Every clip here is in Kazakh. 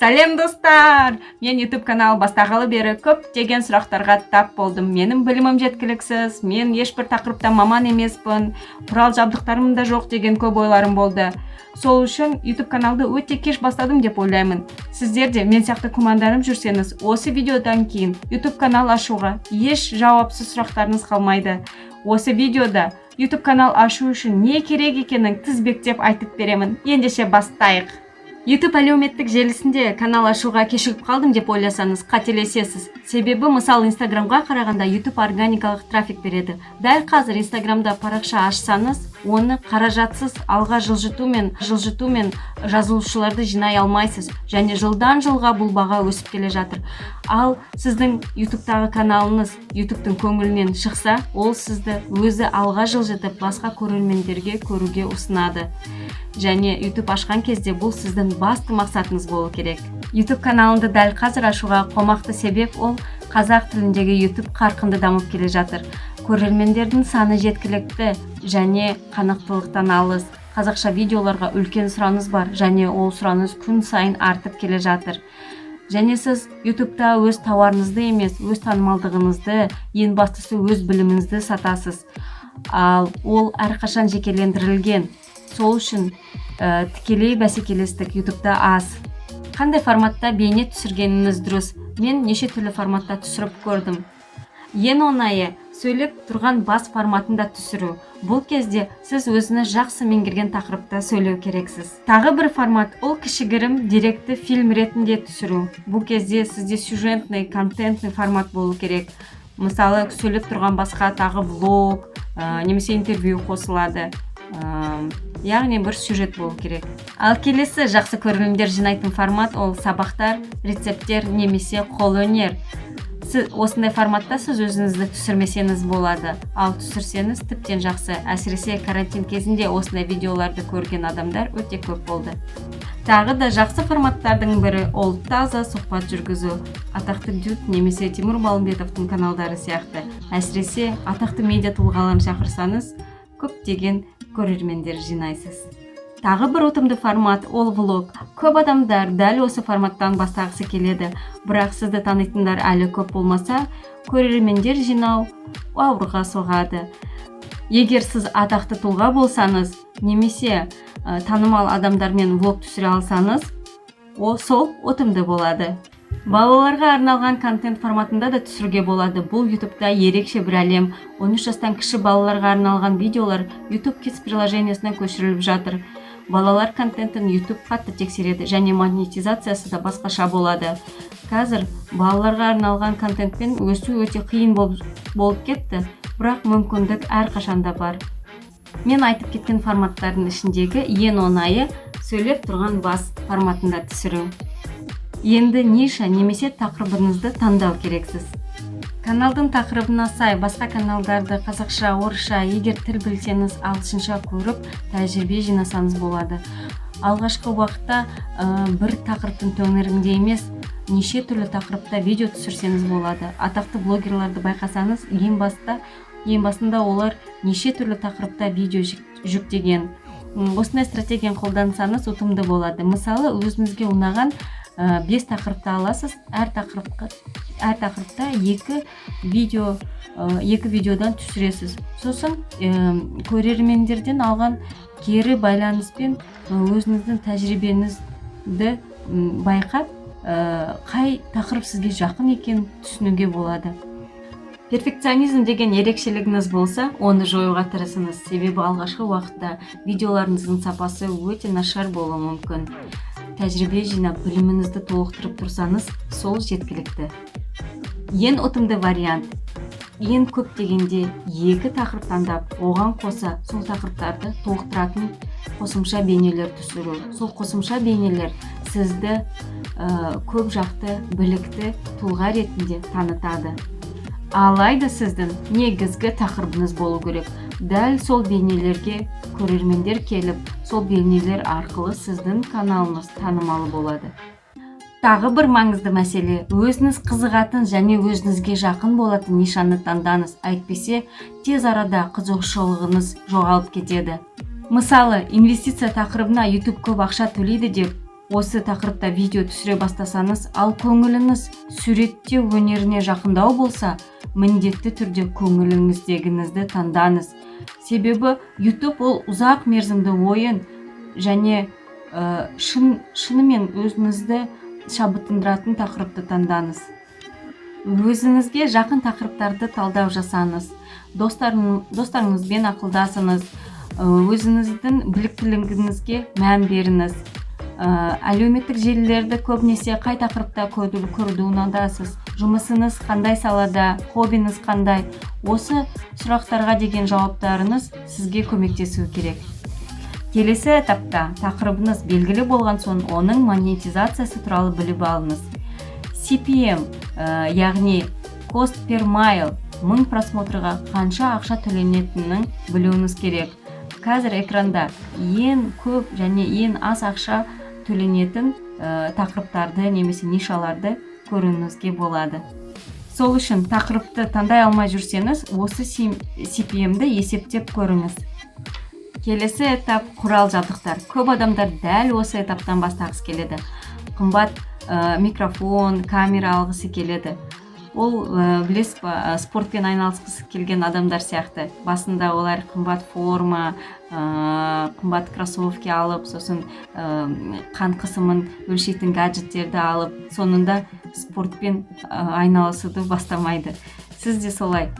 Сәлем, достар! Мен YouTube канал бастағалы бері көптеген сұрақтарға тап болдым. Менің білімім жеткіліксіз, мен ешбір тақырыпта маман емеспін, құрал жабдықтарым да жоқ деген көп ойларым болды. Сол үшін YouTube каналды өте кеш бастадым деп ойлаймын. Сіздер де мен сияқты күмәнданып жүрсеңіз, осы видеодан кейін YouTube канал ашуға еш жауапсыз сұрақтарыңыз қалмайды. Осы видеода YouTube канал ашу үшін не керек екенін тізбектеп айтып беремін. Ендеше бастайық. YouTube әлеуметтік желісінде канал ашуға кешігіп қалдым деп ойласаңыз, қателесесіз. Себебі, мысалы, Инстаграмға қарағанда YouTube органикалық трафик береді. Дәл қазір Инстаграмда парақша ашсаңыз, оны қаражатсыз алға жылжытумен жазылушыларды жинай алмайсыз және жылдан жылға бұл баға өсіп келе жатыр. Ал сіздің YouTube'тағы каналыңыз YouTube'тың көңілінен шықса, ол сізді өзі алға жылжытып, басқа көрермендерге көруге ұсынады. Және YouTube ашқан кезде бұл сіздің басты мақсатыңыз болу керек. YouTube каналыңды дәл қазір ашуға қомақты себеп ол қазақ тіліндегі YouTube қарқынды дамып келе жатыр. Көрермендердің саны жеткілікті және қанықтылықтан алыс. Қазақша видеоларға үлкен сұраныс бар және ол сұраныс күн сайын артып келе жатыр. Және сіз YouTube'та өз тауарыңызды емес, өз танымалдығыңызды, ең бастысы өз біліміңізді сатасыз. Ал ол әрқашан жекелендірілген. Сол үшін тікелей бәсекелестік YouTube'та аз. Қандай форматта бейне түсіргеніңіз дұрыс? Мен неше түрлі форматта түсіріп көрдім. Ең оңайы сөйлеп тұрған бас форматында түсіру. Бұл кезде сіз өзіңіз жақсы меңгерген тақырыпта сөйлеу керексіз. Тағы бір формат ол кішігірім деректі фильм ретінде түсіру. Бұл кезде сізде сюжетный, контентный формат болу керек. Мысалы, сөйлеп тұрған басқа тағы влог немесе интервью қосылады. Яғни бір сюжет болу керек. Ал келесі жақсы көрермендер жинайтын формат ол сабақтар, рецепттер немесе қолөнер. Сіз осындай форматта сіз өзіңізді түсірмесеңіз болады, ал түсірсеңіз, тіптен жақсы. Әсіресе карантин кезінде осындай видеоларды көрген адамдар өте көп болды. Тағы да жақсы форматтардың бірі ол таза сұхбат жүргізу, атақты Дудь немесе Тимур Балымбетовтың каналдары сияқты. Әсіресе атақты медиа тұлғаларын шақырсаңыз, көптеген көрермендер жинайсыз. Тағы бір ұтымды формат ол влог. Көп адамдар дәл осы форматтан бастағысы келеді, бірақ сізді танитындар әлі көп болмаса, көрермендер жинау ауырға соғады. Егер сіз атақты тұлға болсаңыз немесе танымал адамдармен влог түсіре алсаңыз, ол сол ұтымды болады. Балаларға арналған контент форматында да түсіруге болады. Бұл YouTube'та ерекше бір әлем. 13 жастан кіші балаларға арналған видеолар YouTube Kids приложениесіне көшіріліп жатыр. Балалар контентін YouTube қатты тексереді және монетизациясы да басқаша болады. Қазір балаларға арналған контентпен өсу өте қиын болып кетті, бірақ мүмкіндік әрқашанда бар. Мен айтып кеткен форматтардың ішіндегі ең оңайы сөйлеп тұрған бас форматында түсіру. Енді ниша немесе тақырыбыңызды таңдау керексіз. Каналдың тақырыбына сай басқа каналдарды қазақша, орысша, егер тіл білсеңіз, ағылшынша көріп, тәжірибе жинасаңыз болады. Алғашқы уақытта бір тақырыптың төңірегінде емес, неше түрлі тақырыпта видео түсірсеңіз болады. Атақты блогерларды байқасаңыз, ең басында олар неше түрлі тақырыпта видео жүктеген. Осындай стратегияны қолдансаңыз, ұтымды болады. Мысалы, өзіңізге ұнаған бес тақырыпты аласыз, әр тақырыпта екі видеодан түсіресіз. Сосын көрермендерден алған кері байланыспен өзіңіздің тәжірибеңізді байқап, қай тақырып сізге жақын екенін түсінуге болады. Перфекционизм деген ерекшелігіңіз болса, оны жоюға тырысыңыз, себебі алғашқы уақытта видеоларыңыздың сапасы өте нашар болуы мүмкін. Тәжірибе жинап, біліміңізді толықтырып тұрсаңыз, сол жеткілікті. Ең ұтымды вариант ең көп дегенде екі тақырып таңдап, оған қоса сол тақырыптарды толықтыратын қосымша бейнелер түсіру. Сол қосымша бейнелер сізді көп жақты білікті тұлға ретінде танытады. Алайда сіздің негізгі тақырыбыңыз болу керек. Дәл сол бейнелерге көрермендер келіп, сол бейнелер арқылы сіздің каналыңыз танымал болады. Тағы бір маңызды мәселе: өзіңіз қызығатын және өзіңізге жақын болатын нишаны таңдаңыз, әйтпесе тез арада қызығушылығыңыз жоғалып кетеді. Мысалы, инвестиция тақырыбына YouTube көп ақша төлейді деп Осы тақырыпта видео түсіре бастасаңыз, ал көңіліңіз суреттеу өнеріне жақындау болса, міндетті түрде көңіліңіздегіңізді таңдаңыз. Себебі YouTube ол ұзақ мерзімді ойын және шынымен өзіңізді шабыттандыратын тақырыпты таңдаңыз. Өзіңізге жақын тақырыптарды талдау жасаңыз, достарыңызбен ақылдасыңыз, өзіңіздің біліктілігіңізге мән беріңіз. Әлеуметтік желілерді көбінесе қай тақырыпта көруді ұнатасыз, жұмысыңыз қандай салада, хоббиіңіз қандай? Осы сұрақтарға деген жауаптарыңыз сізге көмектесуі керек. Келесі этапта тақырыбыңыз белгілі болған соң, оның монетизациясы туралы біліп алыңыз. CPM, яғни cost per mille, 1000 просмотрға қанша ақша төленетінін білуіңіз керек. Қазір экранда ең көп және ең аз ақша төленетін тақырыптарды немесе нишаларды көруіңізге болады. Сол үшін тақырыпты таңдай алмай жүрсеңіз, осы CPM-ді есептеп көріңіз. Келесі этап – құрал жабдықтар. Көп адамдар дәл осы этаптан бастағысы келеді, қымбат микрофон, камера алғысы келеді. Ол білесіз ба, спортпен айналысқысы келген адамдар сияқты. Басында олар қымбат форма, қымбат кроссовки алып, сосын қан қысымын өлшейтін гаджеттерді алып, соңында спортпен айналысуды бастамайды. Сіз де солай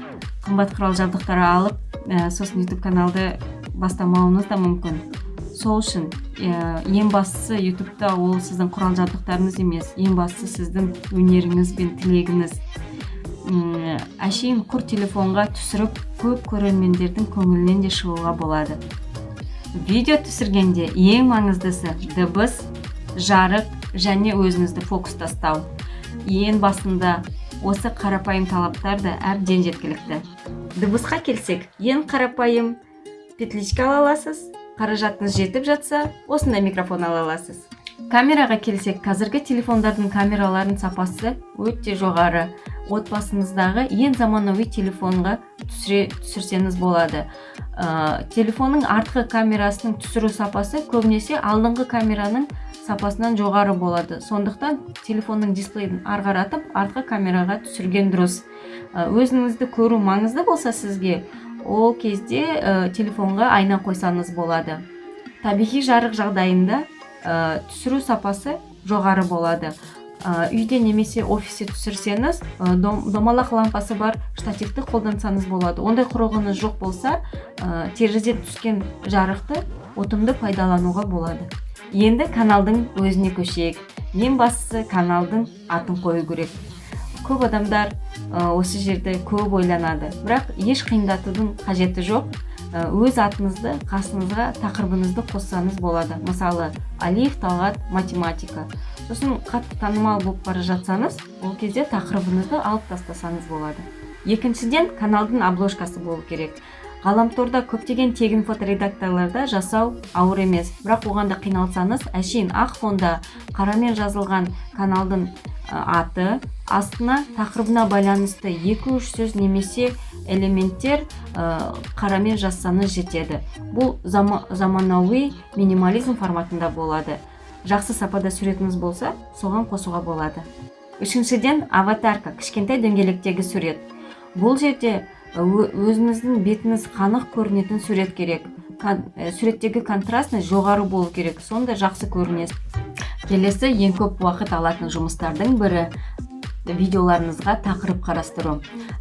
қымбат құрал жабдықтар алып, сосын YouTube каналды бастамауыңыз да мүмкін. Сол үшін ең бастысы YouTubeта ол сіздің құрал жабдықтарыңыз емес, ең бастысы сіздің өнеріңіз бен тілегіңіз. Әшейін құр телефонға түсіріп, көп көрермендердің көңілінен де шығуға болады. Видео түсіргенде ең маңыздысы – дыбыс, жарық және өзіңізді фокуста ұстау. Ең басында осы қарапайым талаптар да әбден жеткілікті. Дыбысқа келсек, ең қарапайым петличка ала аласыз, қаражатыңыз жетіп жатса, осындай микрофон ала аласыз. Камераға келсек, қазіргі телефондардың камераларының сапасы өте жоғары. Отбасыңыздағы ең заманауи телефонға түсірсеңіз болады. Телефонның артқы камерасының түсіру сапасы көбінесе алдыңғы камераның сапасынан жоғары болады. Сондықтан телефонның дисплейін ары қаратып, артқы камераға түсірген дұрыс. Өзіңізді көру маңызды болса сізге, ол кезде телефонға айна қойсаңыз болады. Табиғи жарық жағдайында түсіру сапасы жоғары болады. Үйде немесе офисте түсірсеңіз, домалақ лампасы бар штативті қолдансаңыз болады. Ондай құрылғыңыз жоқ болса, терезеден түскен жарықты ұтымды пайдалануға болады. Енді каналдың өзіне көшейік. Ең бастысы, каналдың атын қою керек. Көп адамдар осы жерде көп ойланады, бірақ еш қиындатудың қажеті жоқ. Өз атыңызды, қасыңызға тақырыбыңызды қоссаңыз болады. Мысалы, Алиев Талғат математика. Сосын қатты танымал болып бара жатсаңыз, ол кезде тақырыбыңызды алып тастасаңыз болады. Екіншіден, каналдың обложкасы болу керек. Ғаламторда көптеген тегін фоторедакторларда жасау ауыр емес, бірақ оған да қиналсаңыз, әшейін ақ фонда қарамен жазылған каналдың аты, астына тақырыбына байланысты екі-үш сөз немесе элементтер қарамен жазсаңыз жетеді. Бұл заманауи минимализм форматында болады. Жақсы сапада суретіңіз болса, соған қосуға болады. Үшіншіден, аватарка, кішкентай дөңгелектегі сурет. Бұл жерде өзіңіздің бетіңіз қанық көрінетін сурет керек. Суреттегі контрастность жоғары болу керек, сонда жақсы көрінесіз. Келесі ең көп уақыт алатын жұмыстардың бірі – видеоларыңызға тақырып қарастыру.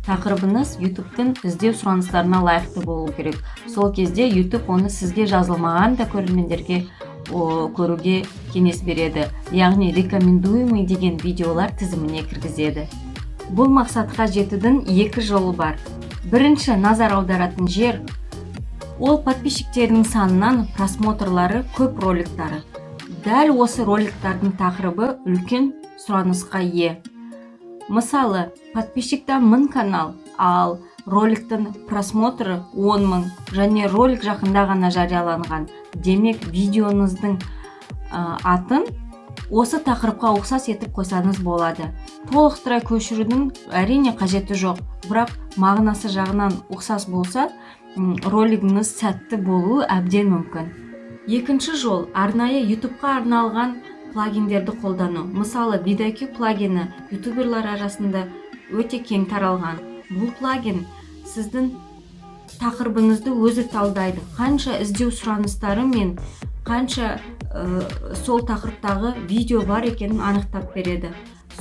Тақырыбыңыз YouTube'тың іздеу сұраныстарына лайықты болу керек. Сол кезде YouTube оны сізге жазылмаған да көрермендерге көруге кеңес береді, яғни рекомендуемый деген видеолар тізіміне кіргізеді. Бұл мақсатқа жетудің екі жолы бар. Бірінші назар аударатын жер ол подписчиктерінің санынан просмотрлары көп роликтары. Дәл осы роликтардың тақырыбы үлкен сұранысқа ие. Мысалы, подписчикта 1000 канал, ал роликтің просмотры 10 мың және ролик жақында ғана жарияланған. Демек, видеоңыздың атын осы тақырыпқа ұқсас етіп қойсаңыз болады. Толықтыра көшірудің, әрине, қажеті жоқ, бірақ мағынасы жағынан ұқсас болса, ролигіңіз сәтті болуы әбден мүмкін. Екінші жол – арнайы YouTubeқа арналған Плагиндерді қолдану. Мысалы, vidIQ плагині ютуберлар арасында өте кең таралған. Бұл плагин сіздің тақырыбыңызды өзі талдайды, қанша іздеу сұраныстары мен қанша сол тақырыптағы видео бар екенін анықтап береді.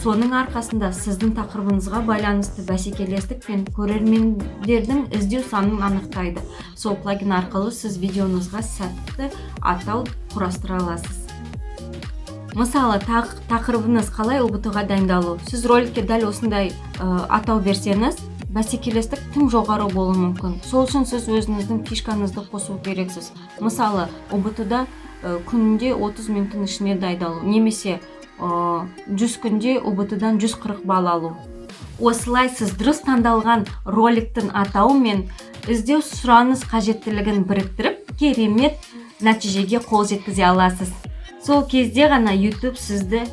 Соның арқасында сіздің тақырыбыңызға байланысты бәсекелестік пен көрермендердің іздеу санын анықтайды. Сол плагин арқылы сіз видеоңызға сәтті атау құрастыра аласыз. Мысалы, тақырыбыңыз «Қалай ҰБТ ға дайындалу». Сіз роликке дәл осындай атау берсеңіз, бәсекелестік тым жоғары болуы мүмкін. Сол үшін сіз өзіңіздің фишкаңызды қосу керексіз. Мысалы, ҰБТ да күнінде 30 минуттың ішінде дайындалу немесе 100 күнде ҰБТ дан 140 балл алу. Осылай сіз дұрыс таңдалған роликтің атауы мен іздеу сұраныс қажеттілігін біріктіріп, керемет нәтижеге қол жеткізе аласыз. Сол кезде ғана YouTube сізді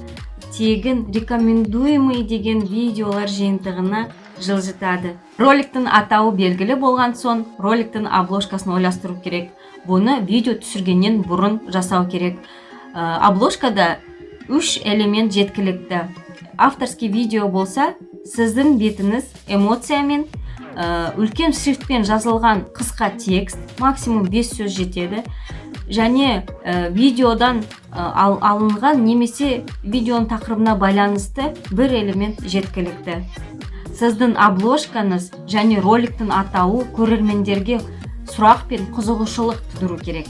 тегін рекомендуемый деген видеолар жиынтығына жылжытады. Роликтің атауы белгілі болған соң, роликтің обложкасын ойластыру керек. Бұны видео түсіргеннен бұрын жасау керек. Обложкада үш элемент жеткілікті. Авторский видео болса, сіздің бетіңіз эмоциямен, үлкен шрифтпен жазылған қысқа текст, максимум 5 сөз жетеді, және видеодан алынған немесе видеоның тақырыбына байланысты бір элемент жеткілікті. Сіздің обложкаңыз және роликтің атауы көрермендерге сұрақ пен қызығушылық тудыру керек.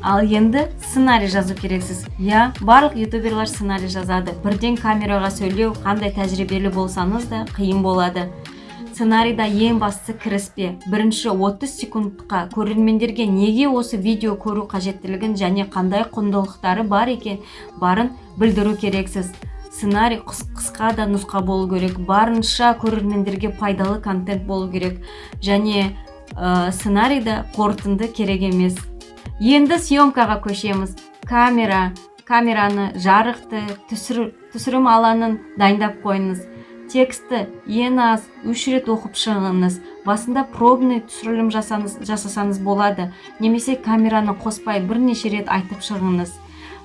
Ал енді сценарий жазу керексіз. Иә, барлық ютуберлар сценарий жазады. Бірден камераға сөйлеу, қандай тәжірибелі болсаңыз да, қиын болады. Сценарийда ең бастысы кіріспе. Бірінші 30 секундқа көрермендерге неге осы видео көру қажеттілігін және қандай құндылықтары бар екен барын білдіру керексіз. Сценарий қысқа да нұсқа болу керек, барынша көрермендерге пайдалы контент болу керек және сценарийда қорытынды керек емес. Енді съемкаға көшеміз. Камераны, жарықты, түсірім алаңын дайындап қойыңыз. Текстті ең аз үш рет оқып шығыңыз. Басында пробный түсірілім жасасаңыз болады немесе камераны қоспай бірнеше рет айтып шығыңыз.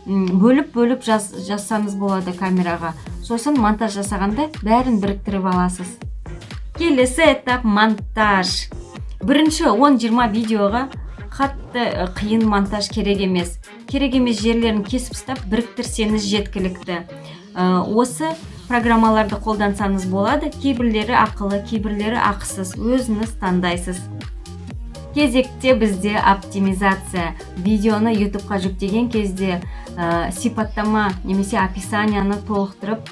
Бөліп бөліп жазсаңыз болады камераға. Сосын монтаж жасағанда бәрін біріктіріп аласыз. Келесі этап – монтаж. Бірінші 10-20 видеоға қатты қиын монтаж керек емес. Керек емес жерлерін кесіп тастап, біріктірсеңіз жеткілікті. Осы программаларды қолдансаңыз болады. Кейбірлері ақылы, кейбірлері ақысыз, өзіңіз таңдайсыз. Кезекте бізде оптимизация. Видеоны ютубқа жүктеген кезде сипаттама немесе описанияны толықтырып,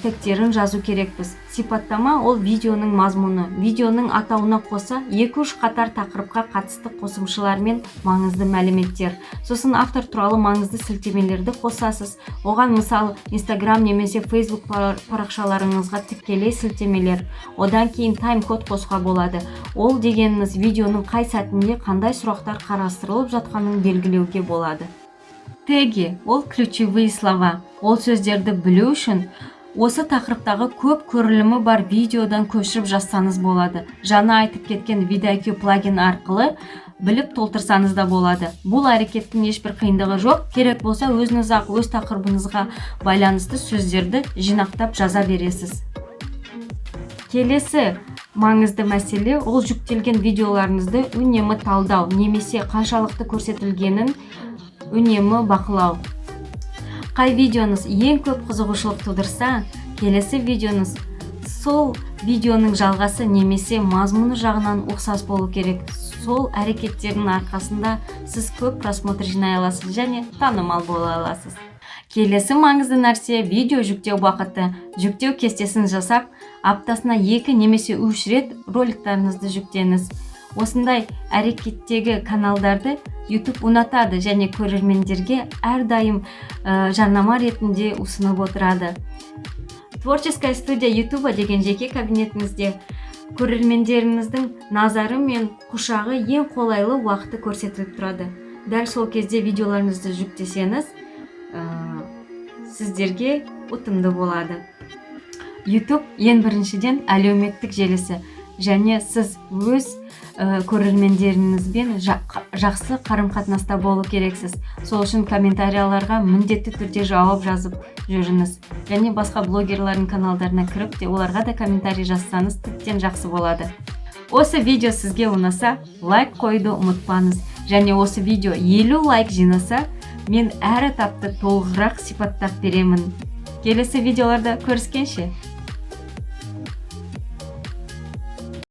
тегтерін жазу керекпіз. Сипаттама – ол видеоның мазмұны. Видеоның атауына қоса 2-3 қатар тақырыпқа қатысты қосымшалар мен маңызды мәліметтер. Сосын автор туралы маңызды сілтемелерді қосасыз. Оған мысал, Инстаграм немесе Фейсбук парақшаларыңызға тікелей сілтемелер. Одан кейін тайм код қосуға болады. Ол дегеніңіз видеоның қай сәтінде қандай сұрақтар қарастырылып жатқанын белгілеуге болады. Теги – ол ключевые слова. Ол сөздерді білу үшін осы тақырыптағы көп көрілімі бар видеодан көшіріп жазсаңыз болады. Жаңа айтып кеткен vidIQ плагин арқылы біліп толтырсаңыз да болады. Бұл әрекеттің ешбір қиындығы жоқ. Керек болса, өзіңіз ақ өз тақырыбыңызға байланысты сөздерді жинақтап жаза бересіз. Келесі маңызды мәселе – ол жүктелген видеоларыңызды үнемі талдау немесе қаншалықты көрсетілгенін үнемі бақылау. Қай видеоңыз ең көп қызығушылық тудырса, келесі видеоңыз сол видеоның жалғасы немесе мазмұны жағынан ұқсас болу керек. Сол әрекеттердің арқасында сіз көп просмотр жинай аласыз және танымал бола аласыз. Келесі маңызды нәрсе – видео жүктеу уақыты. Жүктеу кестесін жасап, аптасына екі немесе үш рет роликтарыңызды жүктеңіз. Осындай әрекеттегі каналдарды YouTube ұнатады және көрермендерге әрдайым жарнама ретінде ұсынып отырады. «Творческая студия Ютуба» деген жеке кабинетіңізде көрермендеріңіздің назары мен құшағы ең қолайлы уақыты көрсетіліп тұрады. Дәл сол кезде видеоларыңызды жүктесеңіз, сіздерге ұтымды болады. YouTube ең біріншіден әлеуметтік желісі. Және сіз өз көрермендеріңізбен жақсы қарым қатынаста болу керексіз. Сол үшін комментарияларға міндетті түрде жауап жазып жүріңіз және басқа блогерлардың каналдарына кіріп те, оларға да комментарий жазсаңыз, тіптен жақсы болады. Осы видео сізге ұнаса, лайк қоюды ұмытпаңыз. Және осы видео 50 лайк жинаса, мен әр этапты толығырақ сипаттап беремін. Келесі видеоларда көріскенше!